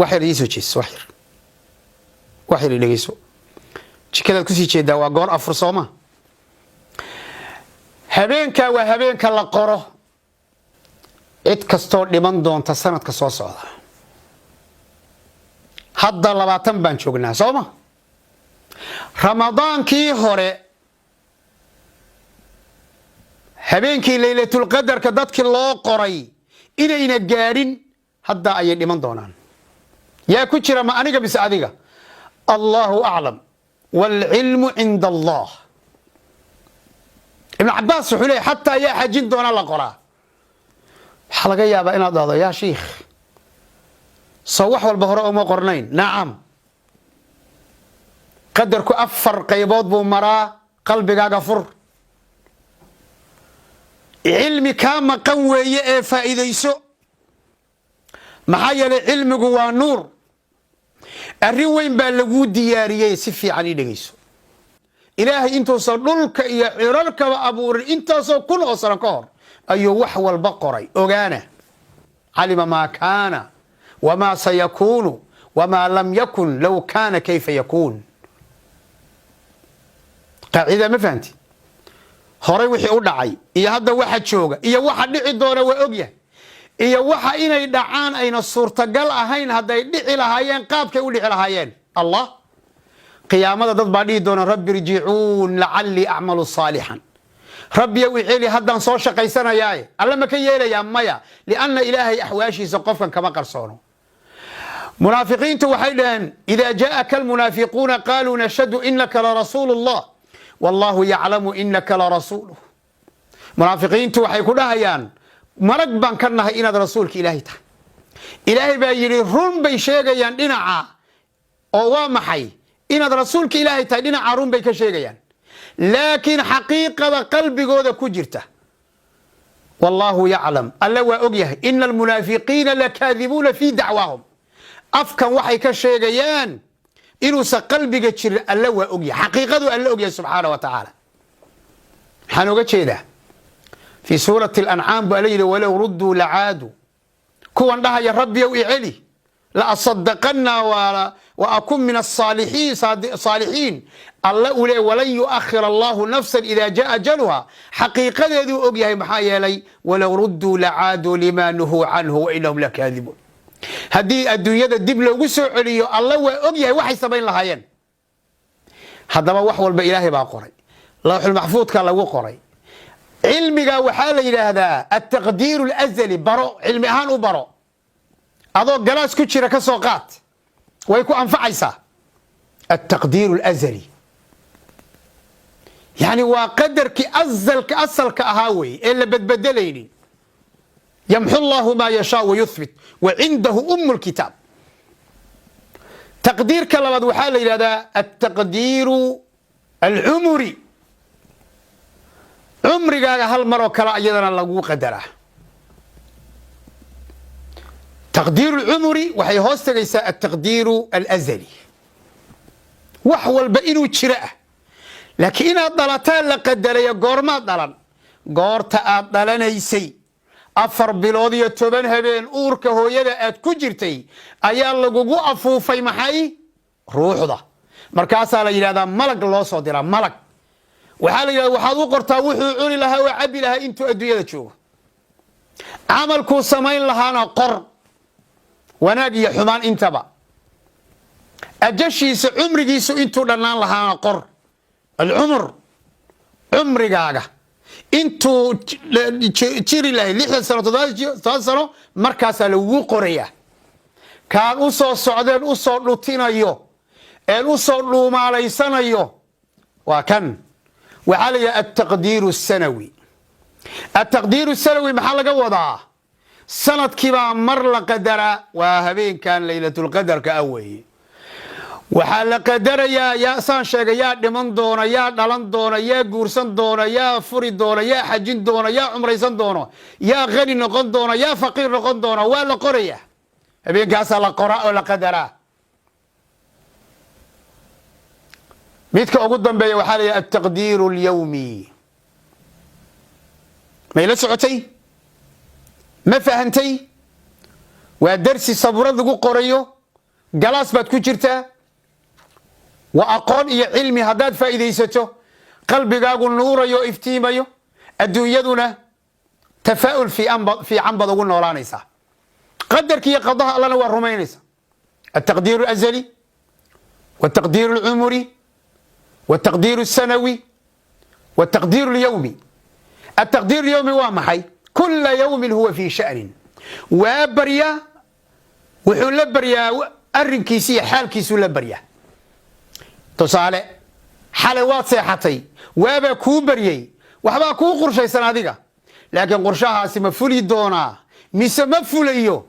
Wax yar iisoo jeeso, wax yar, wax yar i dhegeyso. Jikadaad kusii jeedaa, waa goor afur, sooma? Habeenkaa waa habeenka la qoro cid kastoo dhiman doonta sanadka soo socda. Hadda 20 baan joognaa, sooma? Ramadaankii hore, habeenkii Laylatulqadarka, dadkii loo qoray inayna gaadhin hadda ayay dhiman doonaan. Yaa ku jira? Ma aniga mise adiga? Allahu aclam waalcilmu cinda Allah. Ibn Cabaas wuxuu leeyay, xataa yaa xajin doona la qoraa. Waxaa laga yaabaa inaad dhahdo, "Yaa shiikh, soo wax walba hore uma qornayn?" Nacam, qadarku afar qaybood buu maraa. Qalbigaaga fur, cilmi kaa maqan weeye ee faa'iidayso. Maxaa yeelay, cilmigu waa nuur. Arrin weyn baa laguu diyaariyey, si fiican ii dhegayso. Ilaahay intuusan dhulka iyo cirarkaba abuurin, intaasoo kun oo sano ka hor ayuu wax walba qoray. Ogaana, calima maa kaana wamaa sayakuunu wamaa lam yakun low kaana kayfa yakuun. Qaacidaa ma fahanti? Horay wixii u dhacay iyo hadda waxa jooga iyo waxa dhici doona waa ogyahay, iyo waxa inay dhacaan ayna suurtagal ahayn, hadday dhici lahaayeen qaabkay u dhici lahaayeen. Allah, qiyaamada dad baa dhihi doona, "Rabbi irjicuun lacallii acmalu saalixan." Rabbiyow, iceli, haddaan soo shaqaysanayaaye. Alla ma ka yeelayaa? Maya, lianna Ilaahay axwaashiisa qofkan kama qarsoono. Munaafiqiintu waxay dhaheen, "Ida jaءaka almunaafiquuna qaaluu nashhadu inaka larasuulu اllah wallahu yaclamu inaka larasuuluh." Munaafiqiintu waxay ku dhahayaan, "Marag baan ka nahay inaad rasuulka Ilaahay tahay." Ilaahay baa yidhi, run bay sheegayaan dhinaca, oo waa maxay? Inaad rasuulka Ilaahay tahay dhinaca run bay ka sheegayaan, laakiin xaqiiqada qalbigooda ku jirta, wallahu yaclam, Alle waa og yahay, ina almunaafiqiina lakaadibuuna fii dacwaahum. Afkan waxay ka sheegayaan inuusan qalbiga jirin, Alle waa ogyahay. Xaqiiqadu Alle ogyahay subxaana wa tacaala. Maxaan oga jeedaa? Fii suurati Alancaam bu Alle yidhi, "Walow rudduu lacaaduu." Kuwan dhahaya, "Rabbiyow, iceli, la asadaqana wa akun min asaalixiin," saalixiin, Alle uu le, "Walan yuakhir Allahu nafsan ida jaa ajaluha." Xaqiiqadeeduu og yahay. Maxaa yeelay, "Walow rudduu lacaaduu lima nuhuu canhu wa inahum lakaadibuun." Haddii adduunyada dib loogu soo celiyo, Alle waa og yahay waxay samayn lahaayeen. Haddaba wax walba Ilaahay baa qoray, lawxulmaxfuudka lagu qoray. Cilmiga waxaa la yidhaahdaa altaqdiir alazali. Baro, cilmi ahaan u baro. Adoo galaas ku jira ka soo qaad, way ku anfacaysaa. Altaqdiir alazali yani waa qadarkii azalka, asalka ahaa wey ee la badbedelaynin. Yamxu llahu maa yashaa wayuthbit wa cindahu um lkitaab. Taqdiirka labaad waxaa la yidhahdaa altaqdiiru alcumuri. Cumrigaaga hal maroo kale iyadana lagu qadaraa. Taqdiiru lcumuri waxay hoos tegaysaa altaqdiiru alazali, wax walba inuu jiro ah. Laakiin inaad dhalataan la qadarayo. Goormaad dhalan? Goorta aad dhalanaysay, 4 bilood iyo 10 habeen uurka hooyada aad ku jirtay, ayaa lagugu afuufay maxay? Ruuxda. Markaasaa la yidhahdaa, malag loo soo diraa. Malag waxaa la yidhahda, waxaad u qortaa wuxuu cuni lahaa oo cabbi lahaa intuu adduunyada joogo, camalkuu samayn lahaana qor, wanaag iyo xumaan intaba, ajashiisa, cumrigiisu intuu dhannaan lahaana qor. Alcumur, cumrigaaga intuu jiri lahay, 60 sano, 70 sano, markaasaa lagugu qorayaa. Kaan u soo socdeen, u soo dhutinayo een u soo dhuumaalaysanayo waa kan. Waxaa la yidhaha altaqdiiru asanawi. Altaqdiiru sanawi maxaa laga wadaa? Sanadkiibaa mar la qadaraa, waa habeenkan Laylatulqadarka ah weeye. Waxaa la qadarayaa, yaa saan sheegay, yaa dhiman doona, yaa dhalan doona, yaa guursan doona, yaa furi doona, yaa xajin doona, yaa cumraysan doono, yaa khani noqon doona, yaa faqiir noqon doona. Waa la qorayaa, habeenkaasaa la qoraa oo la qadaraa. Midka ugu dambeeya waxaa la yidhaha altaqdiiru alyawmi. May la socotay? Ma fahantay? Waa darsi saburad lagu qorayo. Galaas baad ku jirtaa, waa aqoon iyo cilmi. Haddaad faa'iidaysato, qalbigaagu nuurayo, iftiimayo, adduunyaduna tafaa'ul fiican baad ugu noolaanaysaa. Qadarki iyo qadaha Allana waa rumaynaysaa: التقدير الأزلي والتقدير العمري والتقدير السنوي والتقدير اليومي. التقدير اليومي waa maxay? كل يوم هو في شأن. Waa baryaa, wuxuu la baryaa arrinkiisi iyo xaalkiisuu la baryaa. Tusaale, xalay waad seexatay, waabaa kuu baryey, waxbaa kuu qorshaysan adiga, laakiin qorshahaasi ma fuli doonaa mise ma fulayo?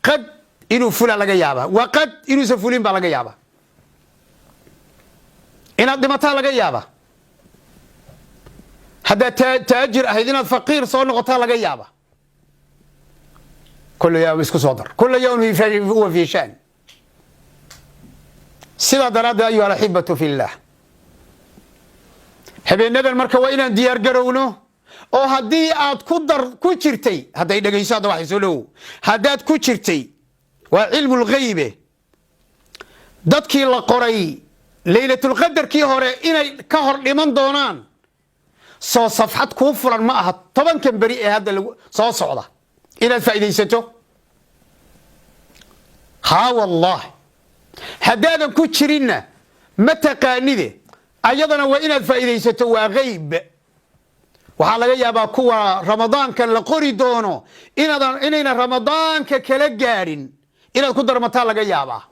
Qad inuu fula laga yaabaa, wa qad inuusan fulin baa laga yaabaa. Inaad dhimataa laga yaabaa. Haddaad taajir ahayd, inaad faqiir soo noqotaa laga yaaba. كل يوم isku soo dar، كل يوم هو في شأن. Sidaa daraaddeed, أيها الأحبة في الله, habeenadan marka waa inaan diyaar garowno, oo haddii aad ku dar ku jirtay hadday dhegayso, hadda waxay soo dhowow, haddaad ku jirtay, waa cilmu lghaybe, dadkii la qoray Leylatulqadarkii hore inay ka hor dhiman doonaan, soo safxad kuu furan ma aha 10kan beri ee hadda lagu soo socda inaad faa'iidaysato? Haa wallah. Haddaadan ku jirinna, ma taqaanide, ayadana waa inaad faa'iidaysato. Waa geyb. Waxaa laga yaabaa kuwa Ramadaankan la qori doono inaadan inayna Ramadaanka kala gaadhin inaad ku darmataa laga yaabaa.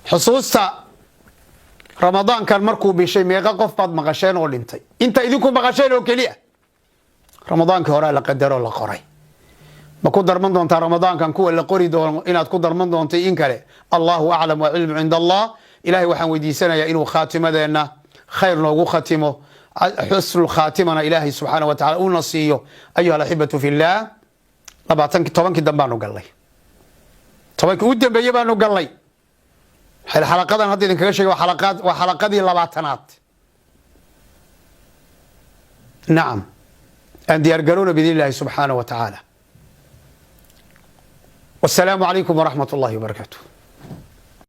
Xusuusta Ramadaankan markuu bishay, meeqa qof baad maqasheen oo dhintay? Inta idinku maqasheen oo keliya. Ramadaankii horaa la qadaroo la qoray. Ma ku darman doontaa Ramadaankan kuwa la qori doono? Inaad ku darman doonto in kale, الله أعلم والعلم عند الله. Ilahay waxaan weydiisanayaa inuu khaatimadeenna khayr noogu khatimo, xusnu khaatimana Ilaahay subxaana wa tacala uuna siiyo. أيها الأحبة في الله, 20kii, 10kii dambaanu gallay, 10kii u dambeeye baanu gallay. Xalaqadan hadda idinkaga sheegay waa xalaqadii 20aad. Nacam, aan diyaar garowna بإذن الله subxaana wa tacaala. والسلام عليكم ورحمة الله وبركاته.